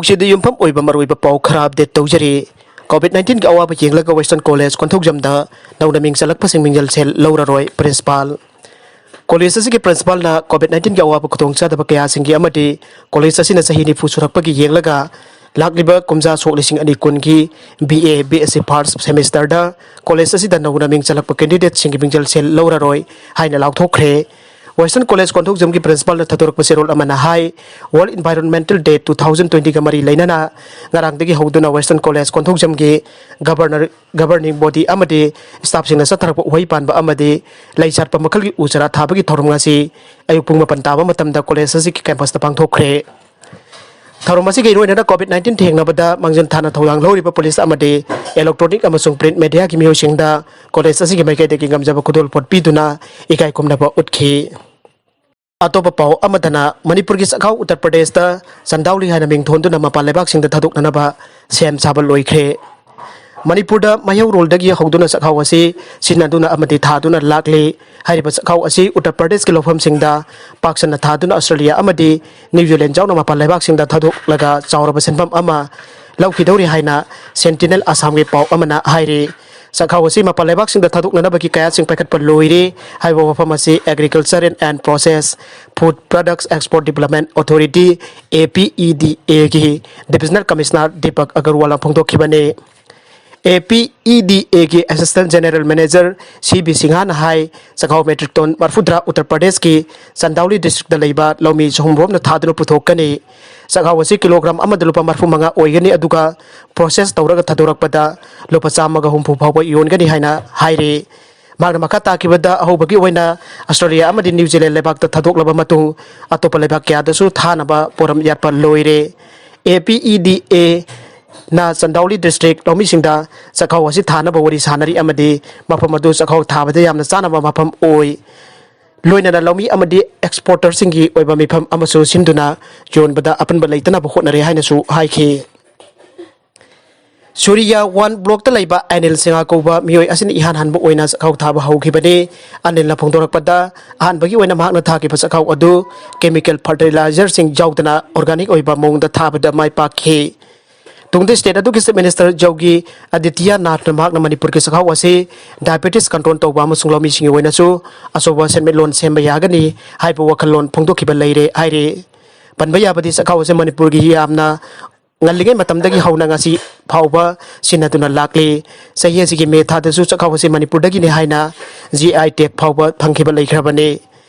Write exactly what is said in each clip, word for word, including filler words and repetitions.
ꯄꯨꯛꯆꯦꯜꯗ ꯌꯨꯝꯐꯝ ꯑꯣꯏꯕ ꯃꯔꯨꯑꯣꯏꯕ ꯄꯥꯎ ꯈꯔ ꯑꯞꯗꯦꯠ ꯇꯧꯖꯔꯤ꯫ ꯀꯣꯚꯤꯗ ꯅꯥꯏꯟꯇꯤꯟꯒꯤ ꯑꯋꯥꯕ ꯌꯦꯡꯂꯒ ꯋꯦꯁꯇꯔꯟ ꯀꯣꯂꯦꯖ ꯀꯣꯟꯊꯧꯖꯝꯗ ꯅꯧꯅ ꯃꯤꯡ ꯆꯜꯂꯛꯄꯁꯤꯡ ꯃꯤꯡꯖꯦꯜ ꯁꯦꯜ ꯂꯧꯔꯔꯣꯏ, ꯄ꯭ꯔꯤꯟꯁꯤꯄꯥꯜ꯫ ꯀꯣꯂꯦꯖ ꯑꯁꯤꯒꯤ ꯄ꯭ꯔꯤꯟꯁꯤꯄꯥꯜꯅ ꯀꯣꯚꯤꯗ ꯅꯥꯏꯟꯇꯤꯟꯒꯤ ꯑꯋꯥꯕ ꯈꯨꯗꯣꯡꯆꯥꯗꯕ ꯀꯌꯥꯁꯤꯡꯒꯤ ꯑꯃꯗꯤ ꯀꯣꯂꯦꯖ ꯑꯁꯤꯅ ꯆꯍꯤ ꯅꯤꯐꯨ ꯁꯨꯔꯛꯄꯒꯤ ꯌꯦꯡꯂꯒ ꯂꯥꯛꯂꯤꯕ ꯀꯨꯝꯖꯥ ꯁꯣꯛ ꯂꯤꯁꯤꯡ ꯑꯅꯤ ꯀꯨꯟꯒꯤ B A, B S C first ꯁꯦꯃꯤꯁꯇꯔꯗ ꯀꯣꯂꯦꯖ ꯑꯁꯤꯗ ꯅꯧꯅ ꯃꯤꯡ ꯆꯜꯂꯛꯄ ꯀꯦꯟꯗꯤꯗꯦꯠꯁꯤꯡꯒꯤ ꯃꯤꯡꯖꯦꯜ ꯁꯦꯜ ꯂꯧꯔꯔꯣꯏ ꯍꯥꯏꯅ ꯂꯥꯎꯊꯣꯛꯈ꯭ꯔꯦ꯫ ꯋꯦꯁꯇꯔꯟ ꯀꯣꯂꯦꯖ ꯀꯣꯟꯊꯧꯖꯝꯒꯤ ꯄ꯭ꯔꯤꯟꯁꯤꯄꯥꯜꯅ ꯊꯥꯗꯣꯔꯛꯄ ꯆꯦꯔꯣꯜ ꯑꯃꯅ ꯍꯥꯏ, World Environmental Day two thousand twenty-ꯒ ꯃꯔꯤ ꯂꯩꯅꯅ ꯉꯔꯥꯡꯗꯒꯤ ꯍꯧꯗꯨꯅ ꯋꯦꯁꯇꯔꯟ ꯀꯣꯂꯦꯖ ꯀꯣꯟꯊꯧꯖꯝꯒꯤ ꯒꯕꯔꯅꯔ, ꯒꯕꯔꯅꯤꯡ ꯕꯣꯗꯤ ꯑꯃꯗꯤ ꯁ꯭ꯇꯥꯐꯁꯤꯡꯅ ꯆꯠꯊꯔꯛꯄ ꯎꯍꯩ ꯄꯥꯟꯕ ꯑꯃꯗꯤ ꯂꯩ ꯁꯥꯠꯄ ꯃꯈꯜꯒꯤ ꯎ ꯆꯥꯔꯥ ꯊꯥꯕꯒꯤ ꯊꯧꯔꯝ ꯉꯁꯤ ꯑꯌꯨꯛ ꯄꯨꯡ ꯃꯥꯄꯟ ꯇꯥꯕ ꯃꯇꯝꯗ ꯀꯣꯂꯦꯖ ꯑꯁꯤꯒꯤ ꯀꯦꯝꯄꯁꯇ ꯄꯥꯡꯊꯣꯛꯈ꯭ꯔꯦ꯫ ꯊꯧꯔꯝ ꯑꯁꯤꯒꯤ ꯏꯔꯣꯏꯅꯅ ꯀꯣꯚꯤꯗ ꯅꯥꯏꯟꯇꯤꯟ ꯊꯦꯡꯅꯕꯗ ꯃꯥꯡꯖꯤꯜ ꯊꯥꯅ ꯊꯧꯗꯥꯡ ꯂꯧꯔꯤꯕ ꯄꯨꯂꯤꯁ ꯑꯃꯗꯤ ꯏꯂꯦꯛꯇ꯭ꯔꯣꯅꯤꯛ ꯑꯃꯁꯨꯡ ꯄ꯭ꯔꯤꯟꯠ ꯃꯦꯗꯤꯌꯥꯒꯤ ꯃꯤꯑꯣꯏꯁꯤꯡꯗ ꯀꯣꯂꯦꯖ ꯑꯁꯤꯒꯤ ꯃꯥꯏꯀꯩꯗꯒꯤ ꯉꯝꯖꯕ ꯈꯨꯗꯣꯜꯄꯣꯠ ꯄꯤꯗꯨꯅ ꯏꯀꯥꯏ ꯈꯨꯝꯅꯕ ꯎꯠꯈꯤ꯫ ꯑꯇꯣꯞꯄ ꯄꯥꯎ ꯑꯃꯗꯅ, ꯃꯅꯤꯄꯨꯔꯒꯤ ꯆꯥꯛꯈꯥꯎ ꯎꯠꯇꯔ ꯄ꯭ꯔꯗꯦꯁꯇ ꯆꯟꯗꯥꯎꯂꯤ ꯍꯥꯏꯅ ꯃꯤꯡ ꯊꯣꯟꯗꯨꯅ ꯃꯄꯥꯟ ꯂꯩꯕꯥꯛꯁꯤꯡꯗ ꯊꯥꯗꯣꯛꯅꯅꯕ ꯁꯦꯝ ꯁꯥꯕ ꯂꯣꯏꯈ꯭ꯔꯦ꯫ ꯃꯅꯤꯄꯨꯔꯗ ꯃꯩꯍꯧꯔꯣꯜꯗꯒꯤ ꯍꯧꯗꯨꯅ ꯆꯥꯛꯈꯥꯎ ꯑꯁꯤ ꯁꯤꯖꯤꯟꯅꯗꯨꯅ ꯑꯃꯗꯤ ꯊꯥꯗꯨꯅ ꯂꯥꯛꯂꯤ꯫ ꯍꯥꯏꯔꯤꯕ ꯆꯥꯛꯈꯥꯎ ꯑꯁꯤ ꯎꯠꯇꯔ ꯄ꯭ꯔꯗꯦꯁꯀꯤ ꯂꯧꯐꯝꯁꯤꯡꯗ ꯄꯥꯛ ꯁꯟꯅ ꯊꯥꯗꯨꯅ ꯑꯁꯇ꯭ꯔꯦꯂꯤꯌꯥ ꯑꯃꯗꯤ ꯅ꯭ꯌꯨ ꯖꯤꯂꯦꯟ ꯌꯥꯎꯅ ꯃꯄꯥꯟ ꯂꯩꯕꯥꯛꯁꯤꯡꯗ ꯊꯥꯗꯣꯛꯂꯒ ꯆꯥꯎꯔꯕ ꯁꯦꯟꯐꯝ ꯑꯃ ꯂꯧꯈꯤꯗꯧꯔꯤ ꯍꯥꯏꯅ ꯁꯦꯟꯇꯤꯅꯦꯜ ꯑꯁꯥꯝꯒꯤ ꯄꯥꯎ ꯑꯃꯅ ꯍꯥꯏꯔꯤ꯫ ꯆꯥꯛꯈꯥꯎ ꯑꯁꯤ ꯃꯄꯥꯟ ꯂꯩꯕꯥꯛꯁꯤꯡꯗ ꯊꯥꯗꯣꯛꯅꯅꯕꯒꯤ ꯀꯌꯥꯠꯁꯤꯡ ꯄꯥꯏꯈꯠꯄ ꯂꯣꯏꯔꯦ ꯍꯥꯏꯕ ꯋꯥꯐꯝ ꯑꯁꯤ Agriculture and Process Food Products Export Development Authority, A P E D A, ꯒꯤ Divisional Commissioner ꯗꯤꯄꯛ ꯑꯒꯔꯋꯥꯜꯅ ꯐꯣꯡꯗꯣꯛꯈꯤꯕꯅꯤ꯫ A P E D A ꯒꯤ Assistant General Manager C B ꯁꯤꯡꯍꯥꯅ ꯍꯥꯏ, ꯆꯥꯛꯈꯥꯎ ꯃꯦꯇ꯭ꯔꯤꯛ ꯇꯣꯟ ꯃꯔꯐꯨꯇꯔꯥ ꯎꯠꯇꯔ ꯄ꯭ꯔꯗꯦꯁꯀꯤ ꯆꯟꯗꯥꯎꯂꯤ ꯗꯤꯁꯇ꯭ꯔꯤꯛꯇ ꯂꯩꯕ ꯂꯧꯃꯤ ꯆꯍꯨꯝꯔꯣꯝꯅ ꯊꯥꯗꯨꯅ ꯄꯨꯊꯣꯛꯀꯅꯤ꯫ ꯆꯥꯛꯈꯥꯎ ꯑꯁꯤ ꯀꯤꯂꯣꯒ꯭ꯔꯥꯝ ꯑꯃꯗ ꯂꯨꯄꯥ ꯃꯔꯐꯨ ꯃꯉꯥ ꯑꯣꯏꯒꯅꯤ, ꯑꯗꯨꯒ ꯄ꯭ꯔꯣꯁꯦꯁ ꯇꯧꯔꯒ ꯊꯥꯗꯣꯔꯛꯄꯗ ꯂꯨꯄꯥ ꯆꯥꯝꯃꯒ ꯍꯨꯝꯐꯨ ꯐꯥꯎꯕ ꯌꯣꯟꯒꯅꯤ ꯍꯥꯏꯅ ꯍꯥꯏꯔꯤ꯫ ꯃꯍꯥꯛꯅ ꯃꯈꯥ ꯇꯥꯈꯤꯕꯗ, ꯑꯍꯧꯕꯒꯤ ꯑꯣꯏꯅ ꯑꯁꯇ꯭ꯔꯦꯂꯤꯌꯥ ꯑꯃꯗꯤ ꯅ꯭ꯌꯨ ꯖꯤꯂꯦꯟ ꯂꯩꯕꯥꯛꯇ ꯊꯥꯗꯣꯛꯂꯕ ꯃꯇꯨꯡ ꯑꯇꯣꯞꯄ ꯂꯩꯕꯥꯛ ꯀꯌꯥꯗꯁꯨ ꯊꯥꯅꯕ ꯄꯣꯔꯝ ꯌꯥꯠꯄ ꯂꯣꯏꯔꯦ꯫ A P E D A ꯅ ꯆꯟꯗꯥꯎꯂꯤ ꯗꯤꯁꯇ꯭ꯔꯤꯛ ꯂꯧꯃꯤꯁꯤꯡꯗ ꯆꯥꯛꯈꯥꯎ ꯑꯁꯤ ꯊꯥꯅꯕ ꯋꯥꯔꯤ ꯁꯥꯅꯔꯤ ꯑꯃꯗꯤ ꯃꯐꯝ ꯑꯗꯨ ꯆꯥꯛꯈꯥꯎ ꯊꯥꯕꯗ ꯌꯥꯝꯅ ꯆꯥꯅꯕ ꯃꯐꯝ ꯑꯣꯏ꯫ ꯂꯣꯏꯅꯅ ꯂꯧꯃꯤ ꯑꯃꯗꯤ ꯑꯦꯛꯁꯄꯣꯔꯇꯔꯁꯤꯡꯒꯤ ꯑꯣꯏꯕ ꯃꯤꯐꯝ ꯑꯃꯁꯨ ꯁꯤꯟꯗꯨꯅ ꯌꯣꯟꯕꯗ ꯑꯄꯟꯕ ꯂꯩꯇꯅꯕ ꯍꯣꯠꯅꯔꯦ ꯍꯥꯏꯅꯁꯨ ꯍꯥꯏꯈꯤ꯫ ꯁꯨꯔꯤꯌꯥ ꯋꯥꯟ ꯕ꯭ꯂꯣꯛꯇ ꯂꯩꯕ ꯑꯅꯤꯜ ꯁꯤꯡꯍ ꯀꯧꯕ ꯃꯤꯑꯣꯏ ꯑꯁꯤꯅ ꯏꯍꯥꯟ ꯍꯥꯟꯕ ꯑꯣꯏꯅ ꯆꯥꯛꯈꯥꯎ ꯊꯥꯕ ꯍꯧꯈꯤꯕꯅꯤ꯫ ꯑꯅꯤꯜꯅ ꯐꯣꯡꯗꯣꯔꯛꯄꯗ, ꯑꯍꯥꯟꯕꯒꯤ ꯑꯣꯏꯅ ꯃꯍꯥꯛꯅ ꯊꯥꯈꯤꯕ ꯆꯥꯛꯈꯥꯎ ꯑꯗꯨ ꯀꯦꯃꯤꯀꯦꯜ ꯐꯔꯇꯤꯂꯥꯏꯖꯔꯁꯤꯡ ꯌꯥꯎꯗꯅ ꯑꯣꯔꯒꯥꯅꯤꯛ ꯑꯣꯏꯕ ꯃꯑꯣꯡꯗ ꯊꯥꯕꯗ ꯃꯥꯏ ꯄꯥꯛꯈꯤ꯫ ꯇꯨꯡꯗ ꯁ꯭ꯇꯦꯠ ꯑꯗꯨꯒꯤ ꯆꯤꯐ ꯃꯤꯅꯤꯁꯇꯔ ꯖꯧꯒꯤ ꯑꯗꯤꯇꯤꯌꯥ ꯅꯥꯊꯅ ꯃꯍꯥꯛꯅ ꯃꯅꯤꯄꯨꯔꯒꯤ ꯆꯥꯛꯈꯥꯎ ꯑꯁꯤ ꯗꯥꯏꯕꯦꯇꯤꯁ ꯀꯟꯇ꯭ꯔꯣꯜ ꯇꯧꯕ ꯑꯃꯁꯨꯡ ꯂꯧꯃꯤꯁꯤꯡꯒꯤ ꯑꯣꯏꯅꯁꯨ ꯑꯆꯧꯕ ꯁꯦꯟꯃꯤꯠꯂꯣꯟ ꯁꯦꯝꯕ ꯌꯥꯒꯅꯤ ꯍꯥꯏꯕ ꯋꯥꯈꯜꯂꯣꯟ ꯐꯣꯡꯗꯣꯛꯈꯤꯕ ꯂꯩꯔꯦ ꯍꯥꯏꯔꯤ꯫ ꯄꯟꯕ ꯌꯥꯕꯗꯤ, ꯆꯥꯛꯈꯥꯎ ꯑꯁꯤ ꯃꯅꯤꯄꯨꯔꯒꯤ ꯌꯥꯝꯅ ꯉꯜꯂꯤꯉꯩ ꯃꯇꯝꯗꯒꯤ ꯍꯧꯅ ꯉꯁꯤ ꯐꯥꯎꯕ ꯁꯤꯖꯤꯟꯅꯗꯨꯅ ꯂꯥꯛꯂꯤ꯫ ꯆꯍꯤ ꯑꯁꯤꯒꯤ ꯃꯦ ꯊꯥꯗꯁꯨ ꯆꯥꯛꯈꯥꯎ ꯑꯁꯤ ꯃꯅꯤꯄꯨꯔꯗꯒꯤꯅꯤ ꯍꯥꯏꯅ G I tag ꯐꯥꯎꯕ ꯐꯪꯈꯤꯕ ꯂꯩꯈ꯭ꯔꯕꯅꯤ꯫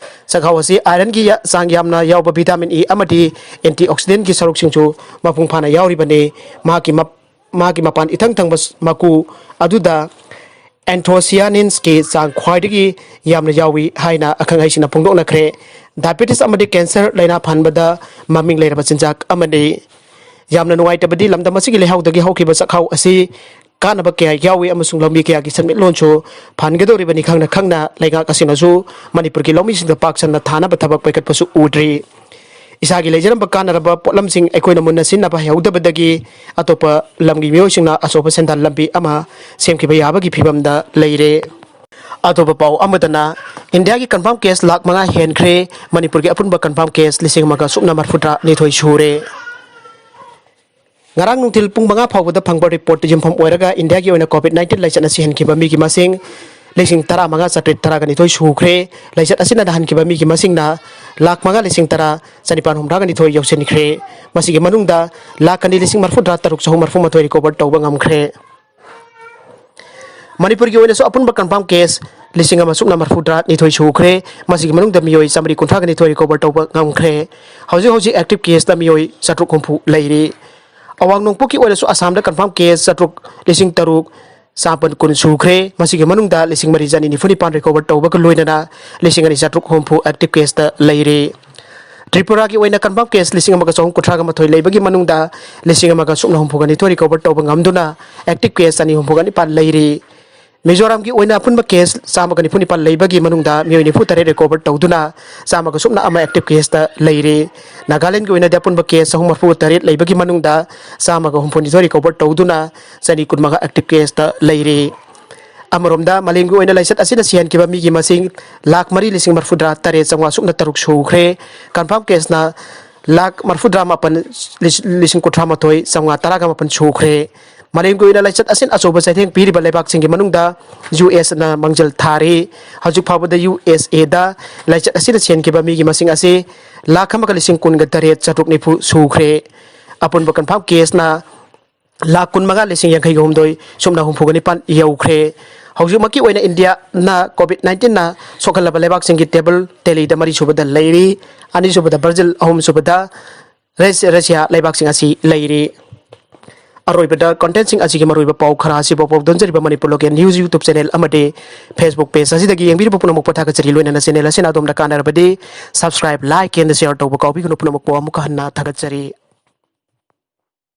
ꯆꯥꯛꯈꯥꯎ ꯑꯁꯤ ꯑꯥꯏꯔꯟꯒꯤ ꯌꯥ-, ꯆꯥꯡ ꯌꯥꯝꯅ ꯌꯥꯎꯕ ꯚꯤꯇꯥꯃꯤꯟ E ꯑꯃꯗꯤ ꯑꯦꯟꯇꯤꯑꯣꯛꯁꯤꯗꯦꯟꯒꯤ ꯁꯔꯨꯛꯁꯤꯡꯁꯨ ꯃꯄꯨꯡ ꯐꯥꯅ ꯌꯥꯎꯔꯤꯕꯅꯤ꯫ ꯃꯍꯥꯛꯀꯤ ꯃꯞ-, ꯃꯥꯒꯤ ꯃꯄꯥꯟ ꯏꯊꯪ ꯊꯪꯕ ꯃꯀꯨ ꯑꯗꯨꯗ ꯑꯦꯟꯊꯣꯁꯤꯌꯥꯅꯤꯟꯁꯀꯤ ꯆꯥꯡ ꯈ꯭ꯋꯥꯏꯗꯒꯤ ꯌꯥꯝꯅ ꯌꯥꯎꯏ ꯍꯥꯏꯅ ꯑꯈꯪ ꯑꯍꯩꯁꯤꯡꯅ ꯐꯣꯡꯗꯣꯛꯅꯈ꯭ꯔꯦ꯫ ꯗꯥꯏꯕꯦꯇꯤꯁ ꯑꯃꯗꯤ ꯀꯦꯟꯁꯔ ꯂꯥꯏꯅꯥ ꯐꯍꯟꯕꯗ ꯃꯃꯤꯡ ꯂꯩꯔꯕ ꯆꯤꯟꯖꯥꯛ ꯑꯃꯅꯤ꯫ ꯌꯥꯝꯅ ꯅꯨꯡꯉꯥꯏꯇꯕꯗꯤ, ꯂꯝꯗꯝ ꯑꯁꯤꯒꯤ ꯂꯩꯍꯥꯎꯗꯒꯤ ꯍꯧꯈꯤꯕ ꯆꯥꯛꯈꯥꯎ ꯑꯁꯤ ꯀꯥꯟꯅꯕ ꯀꯌꯥ ꯌꯥꯎꯏ ꯑꯃꯁꯨꯡ ꯂꯧꯃꯤ ꯀꯌꯥꯒꯤ ꯁꯦꯟꯃꯤꯠꯂꯣꯟꯁꯨ ꯐꯍꯟꯒꯗꯧꯔꯤꯕꯅꯤ ꯈꯪꯅ ꯈꯪꯅ ꯂꯩꯉꯥꯛ ꯑꯁꯤꯅꯁꯨ ꯃꯅꯤꯄꯨꯔꯒꯤ ꯂꯧꯃꯤꯁꯤꯡꯗ ꯄꯥꯛ ꯁꯟꯅ ꯊꯥꯅꯕ ꯊꯕꯛ ꯄꯥꯏꯈꯠꯄꯁꯨ ꯎꯗ꯭ꯔꯤ꯫ ꯏꯁꯥꯒꯤ ꯂꯩꯖꯔꯝꯕ ꯀꯥꯟꯅꯔꯕ ꯄꯣꯠꯂꯝꯁꯤꯡ ꯑꯩꯈꯣꯏꯅ ꯃꯨꯟꯅ ꯁꯤꯖꯤꯟꯅꯕ ꯍꯩꯍꯧꯗꯕꯗꯒꯤ ꯑꯇꯣꯞꯄ ꯂꯝꯒꯤ ꯃꯤꯑꯣꯏꯁꯤꯡꯅ ꯑꯆꯧꯕ ꯁꯦꯟꯗꯥꯟ ꯂꯝꯕꯤ ꯑꯃ ꯁꯦꯝꯈꯤꯕ ꯌꯥꯕꯒꯤ ꯐꯤꯕꯝꯗ ꯂꯩꯔꯦ꯫ ꯑꯇꯣꯞꯄ ꯄꯥꯎ ꯑꯃꯗꯅ, ꯏꯟꯗꯤꯌꯥꯒꯤ ꯀꯟꯐꯥꯔꯝ ꯀꯦꯁ ꯂꯥꯈ ꯃꯉꯥ ꯍꯦꯟꯈ꯭ꯔꯦ, ꯃꯅꯤꯄꯨꯔꯒꯤ ꯑꯄꯨꯟꯕ ꯀꯟꯐꯥꯔꯝ ꯀꯦꯁ ꯂꯤꯁꯤꯡ ꯑꯃꯒ ꯁꯨꯞꯅ ꯃꯔꯤꯐꯨꯇꯔꯥ ꯅꯤꯊꯣꯏ ꯁꯨꯔꯦ꯫ ꯉꯔꯥꯡ ꯅꯨꯡꯊꯤꯜ ꯄꯨꯡ ꯃꯉꯥ ꯐꯥꯎꯕꯗ ꯐꯪꯕ ꯔꯤꯄꯣꯔꯠꯇ ꯌꯨꯝꯐꯝ ꯑꯣꯏꯔꯒ ꯏꯟꯗꯤꯌꯥꯒꯤ ꯑꯣꯏꯅ ꯀꯣꯚꯤꯗ ꯅꯥꯏꯟꯇꯤꯟ ꯂꯥꯏꯆꯠ ꯑꯁꯤ ꯍꯦꯟꯈꯤꯕ ꯃꯤꯒꯤ ꯃꯁꯤꯡ ꯂꯤꯁꯤꯡ ꯇꯔꯥꯃꯉꯥ ꯆꯥꯇ꯭ꯔꯦꯠ ꯇꯔꯥꯒ ꯅꯤꯊꯣꯏ ꯁꯨꯈ꯭ꯔꯦ꯫ ꯂꯥꯏꯆꯠ ꯑꯁꯤꯅ ꯅꯥꯍꯟꯈꯤꯕ ꯃꯤꯒꯤ ꯃꯁꯤꯡꯅ ꯂꯥꯈ ꯃꯉꯥ ꯂꯤꯁꯤꯡ ꯇꯔꯥ ꯆꯅꯤꯄꯥꯟ ꯍꯨꯝꯗ꯭ꯔꯥꯒ ꯅꯤꯊꯣꯏ ꯌꯧꯁꯤꯟꯈ꯭ꯔꯦ꯫ ꯃꯁꯤꯒꯤ ꯃꯅꯨꯡꯗ ꯂꯥꯈ ꯑꯅꯤ ꯂꯤꯁꯤꯡ ꯃꯔꯤꯐꯨꯇꯔꯥ ꯇꯔꯨꯛ ꯆꯍꯨꯝ ꯃꯔꯤꯐꯨ ꯃꯥꯊꯣꯏ ꯔꯤꯀꯣꯚꯔ ꯇꯧꯕ ꯉꯝꯈ꯭ꯔꯦ꯫ ꯃꯅꯤꯄꯨꯔꯒꯤ ꯑꯣꯏꯅꯁꯨ ꯑꯄꯨꯟꯕ ꯀꯟꯐꯥꯔꯝ ꯀꯦꯁ ꯂꯤꯁꯤꯡ ꯑꯃ ꯁꯨꯞꯅ ꯃꯔꯤꯐꯨꯇꯔꯥ ꯅꯤꯊꯣꯏ ꯁꯨꯈ꯭ꯔꯦ꯫ ꯃꯁꯤꯒꯤ ꯃꯅꯨꯡꯗ ꯃꯤꯑꯣꯏ ꯆꯥꯃꯔꯤ ꯀꯨꯟꯊ꯭ꯔꯥꯒ ꯅꯤꯊꯣꯏ ꯔꯤꯀꯣꯚꯔ ꯇꯧꯕ ꯉꯝꯈ꯭ꯔꯦ꯫ ꯍꯧꯖꯤꯛ ꯍꯧꯖꯤꯛ ꯑꯦꯛꯇꯤꯚ ꯀꯦꯁꯇ ꯃꯤꯑꯣꯏ ꯆꯥꯇ꯭ꯔꯨꯛ ꯍꯨꯝꯐꯨ ꯂꯩꯔꯤ꯫ ꯑꯋꯥꯡ ꯅꯣꯡꯄꯣꯛꯀꯤ ꯑꯣꯏꯅꯁꯨ ꯑꯁꯥꯝꯗ ꯀꯟꯐꯥꯔꯝ ꯀꯦꯁ ꯆꯥꯇ꯭ꯔꯨꯛ, ꯂꯤꯁꯤꯡ ꯇꯔꯨꯛ ꯆꯥꯃꯥꯄꯟ ꯀꯨꯟ ꯁꯨꯈ꯭ꯔꯦ꯫ ꯃꯁꯤꯒꯤ ꯃꯅꯨꯡꯗ ꯂꯤꯁꯤꯡ ꯃꯔꯤ ꯆꯅꯤ ꯅꯤꯐꯨ ꯅꯤꯄꯥꯟ ꯔꯤꯀꯣꯚꯔ ꯇꯧꯕꯒ ꯂꯣꯏꯅꯅ ꯂꯤꯁꯤꯡ ꯑꯅꯤ ꯆꯥꯇ꯭ꯔꯨꯛ ꯍꯨꯝꯐꯨ ꯑꯦꯛꯇꯤꯚ ꯀꯦꯁꯇ ꯂꯩꯔꯤ꯫ ꯇ꯭ꯔꯤꯄꯨꯔꯥꯒꯤ ꯑꯣꯏꯅ ꯀꯟꯐꯥꯔꯝ ꯀꯦꯁ ꯂꯤꯁꯤꯡ ꯑꯃꯒ ꯆꯍꯨꯝ ꯀꯨꯟꯊ꯭ꯔꯥꯒ ꯃꯥꯊꯣꯏ ꯂꯩꯕꯒꯤ ꯃꯅꯨꯡꯗ ꯂꯤꯁꯤꯡ ꯑꯃꯒ ꯁꯨꯞꯅ ꯍꯨꯝꯐꯨꯒ ꯅꯤꯊꯣꯏ ꯔꯤꯀꯣꯚꯔ ꯇꯧꯕ ꯉꯝꯗꯨꯅ ꯑꯦꯛꯇꯤꯚ ꯀꯦꯁ ꯆꯅꯤ ꯍꯨꯝꯐꯨꯒ ꯅꯤꯄꯥꯟ ꯂꯩꯔꯤ꯫ ꯃꯤꯖꯣꯔꯥꯝꯒꯤ ꯑꯣꯏꯅ ꯑꯄꯨꯟꯕ ꯀꯦꯁ ꯆꯥꯝꯃꯒ ꯅꯤꯐꯨ ꯅꯤꯄꯥꯟ ꯂꯩꯕꯒꯤ ꯃꯅꯨꯡꯗ ꯃꯤꯑꯣꯏ ꯅꯤꯐꯨ ꯇꯔꯦꯠ ꯔꯤꯀꯣꯚꯔ ꯇꯧꯗꯨꯅ ꯆꯥꯝꯃꯒ ꯁꯨꯞꯅ ꯑꯃ ꯑꯦꯛꯇꯤꯚ ꯀꯦꯁꯇ ꯂꯩꯔꯤ꯫ ꯅꯥꯒꯥꯂꯦꯟꯒꯤ ꯑꯣꯏꯅꯗꯤ ꯑꯄꯨꯟꯕ ꯀꯦꯁ ꯆꯍꯨꯝ ꯃꯔꯤꯐꯨ ꯇꯔꯦꯠ ꯂꯩꯕꯒꯤ ꯃꯅꯨꯡꯗ ꯆꯥꯝꯃꯒ ꯍꯨꯝꯐꯨꯅꯤꯊꯣꯏ ꯔꯤꯀꯣꯚꯔ ꯇꯧꯗꯨꯅ ꯆꯅꯤ ꯀꯨꯟꯃꯉꯥ ꯑꯦꯛꯇꯤꯚ ꯀꯦꯁꯇ ꯂꯩꯔꯤ꯫ ꯑꯃꯔꯣꯝꯗ ꯃꯥꯂꯦꯝꯒꯤ ꯑꯣꯏꯅ ꯂꯥꯏꯆꯠ ꯑꯁꯤꯅ ꯁꯤꯍꯟꯈꯤꯕ ꯃꯤꯒꯤ ꯃꯁꯤꯡ ꯂꯥꯈ ꯃꯔꯤ ꯂꯤꯁꯤꯡ ꯃꯔꯤꯐꯨꯇꯔꯥ ꯇꯔꯦꯠ ꯆꯥꯝꯃꯉꯥ ꯁꯨꯞꯅ ꯇꯔꯨꯛ ꯁꯨꯈ꯭ꯔꯦ꯫ ꯀꯟꯐꯥꯔꯝ ꯀꯦꯁꯅ ꯂꯥꯈ ꯃꯔꯤꯐꯨꯇꯔꯥ ꯃꯥꯄꯟ ꯂꯤꯁꯤꯡ ꯀꯨꯟꯊ꯭ꯔꯥ ꯃꯥꯊꯣꯏ ꯆꯥꯝꯃꯉꯥ ꯇꯔꯥꯒ ꯃꯥꯄꯟ ꯁꯨꯈ꯭ꯔꯦ꯫ ꯃꯥꯂꯦꯝꯒꯤ ꯑꯣꯏꯅ ꯂꯥꯏꯆꯠ ꯑꯁꯤꯅ ꯑꯆꯧꯕ ꯆꯩꯊꯦꯡ ꯄꯤꯔꯤꯕ ꯂꯩꯕꯥꯛꯁꯤꯡꯒꯤ ꯃꯅꯨꯡꯗ ꯌꯨ ꯑꯦꯁꯅ ꯃꯥꯡꯖꯤꯜ ꯊꯥꯔꯤ꯫ ꯍꯧꯖꯤꯛ ꯐꯥꯎꯕꯗ ꯌꯨ ꯑꯦꯁ ꯑꯦꯗ ꯂꯥꯏꯆꯠ ꯑꯁꯤꯅ ꯁꯤꯍꯟꯈꯤꯕ ꯃꯤꯒꯤ ꯃꯁꯤꯡ ꯑꯁꯤ ꯂꯥꯈ ꯑꯃꯒ ꯂꯤꯁꯤꯡ ꯀꯨꯟꯒ ꯇꯔꯦꯠ ꯆꯥꯇ꯭ꯔꯨꯛ ꯅꯤꯐꯨ ꯁꯨꯈ꯭ꯔꯦ꯫ ꯑꯄꯨꯟꯕ ꯀꯟꯐꯥꯔꯝ ꯀꯦꯁꯅ ꯂꯥꯈ ꯀꯨꯟꯃꯉꯥ ꯂꯤꯁꯤꯡ ꯌꯥꯡꯈꯩꯒ ꯍꯨꯝꯗꯣꯏ ꯁꯨꯞꯅ ꯍꯨꯝꯐꯨꯒ ꯅꯤꯄꯥꯟ ꯌꯧꯈ꯭ꯔꯦ꯫ ꯍꯧꯖꯤꯛꯃꯛꯀꯤ ꯑꯣꯏꯅ ꯏꯟꯗꯤꯌꯥꯅ ꯀꯣꯚꯤꯗ ꯅꯥꯏꯟꯇꯤꯟꯅ ꯁꯣꯛꯍꯜꯂꯕ ꯂꯩꯕꯥꯛꯁꯤꯡꯒꯤ ꯇꯦꯕꯜ ꯇꯦꯂꯤꯗ ꯃꯔꯤꯁꯨꯕꯗ ꯂꯩꯔꯤ꯫ ꯑꯅꯤꯁꯨꯕꯗ ꯕ꯭ꯔꯥꯖꯤꯜ, ꯑꯍꯨꯝꯁꯨꯕꯗ ꯔꯁ-, ꯔꯁꯤꯌꯥ ꯂꯩꯕꯥꯛꯁꯤꯡ ꯑꯁꯤ ꯂꯩꯔꯤ꯫ ꯑꯔꯣꯏꯕꯗ ꯀꯣꯟꯇꯦꯟꯁꯤꯡ ꯑꯁꯤꯒꯤ ꯃꯔꯨꯑꯣꯏꯕ ꯄꯥꯎ ꯈꯔ ꯑꯁꯤꯕꯨ ꯄꯥꯎꯗꯝꯖꯔꯤꯕ Manipur local news YouTube channel ꯑꯃꯗꯤ ꯐꯦꯁꯕꯨꯛ ꯄꯦꯖ ꯑꯁꯤꯗꯒꯤ ꯌꯦꯡꯕꯤꯔꯤꯕ ꯄꯨꯝꯅꯃꯛꯄꯨ ꯊꯥꯒꯠꯆꯔꯤ꯫ ꯂꯣꯏꯅꯅ ꯆꯦꯅꯦꯜ ꯑꯁꯤꯅ ꯑꯗꯣꯝꯗ ꯀꯥꯟꯅꯔꯕꯗꯤ ꯁꯕꯁꯀ꯭ꯔꯥꯏꯕ, ꯂꯥꯏꯛ ꯑꯦꯟ ꯁꯤꯌꯔ ꯇꯧꯕ ꯀꯥꯎꯕꯤꯒꯅꯨ꯫ ꯄꯨꯝꯅꯃꯛꯄꯨ ꯑꯃꯨꯛꯀ ꯍꯟꯅ ꯊꯥꯒꯠꯆꯔꯤ꯫